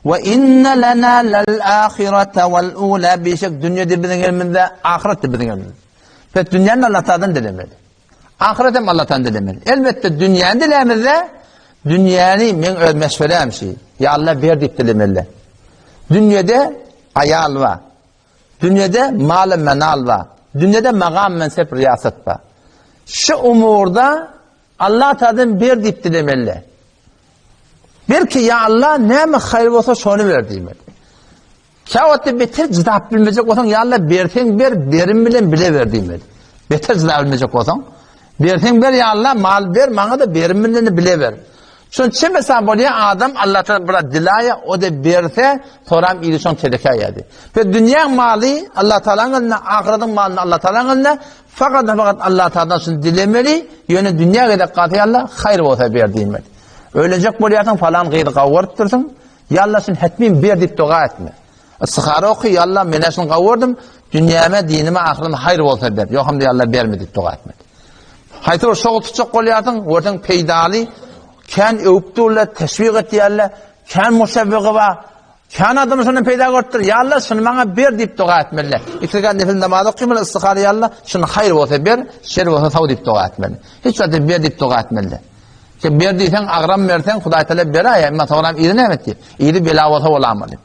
We inne lena lel ahirete vel ula bişek dünýede biziň elimizde, ahyret de biziň elimizde. Pes dünýäni Allah Taala'dan dilemeli. Ahyret hem Allah'tan dilemeli. Elbetde dünýäni dilämizde dünýäni men öz meşwerem şi. Ya Allah ber diýip dilemeli. Dünýede aýal bar. Dünýede mal menal bar. Dünýede magam mensep riýasat bar. Şu umurda Allah Taala'dan ber diýip dilemeli. Belki ýa Allah näme haýyr bolsa şony ber diýmeli. Käwagtda beter jydap bilmejek bolsaň, ýa Allah berseň ber, berim bilen bile ber diýmeli. Beter jydap bilmejek bolsaň, berseň ber ýa Allah, mal ber, maňa da berim bilen bile ber. Şon çemesa bolýar adam Allah taala biraz dilaýa, o da berse, soram ili şon sedeka ýady. Ve dünýäň maly Allah Taalanyň elinde, ahyretiň malyny Allah Taalanyň elinde, Fakat fakat Allah Taala'dan şuny dilemeli, ýöne dünýä gezek galsa ýa Allah haýyr bolsa ber diýmeli. Öýlenjek bolýarsyň falan gyzy gawurypdyrsyň, ýa Allah şuny hetmin ber diýip doga etme. Istihara oky, ýa Allah men şuny gawurdym, dünýäme, dinime, ahyryma haýyr bolsa ber, ýok hem ýa Allah berme diýip doga etmeli. Haýsy bir şogy tutjak bolýarsyň, görseň peýdaly, kän öwüp durlar, teşwik etýärler, kän muşewwigi bar. Kän adam şondan peýda görüpdir. Ýa Allah, şuny maňa ber diýip doga etmeli. Iki rekat nefil namaz okymaly, istihara ýa Allah, şuny haýyr bolsa ber, şer bolsa saw diýip doga etmeli. Hiç wagt ber diýip doga etmeli. Sen ber diýseň, agram berseň, Hudaý Teala beräýer, emma soňram yzy näme etdi? Yzy bela bolsa bolamaly.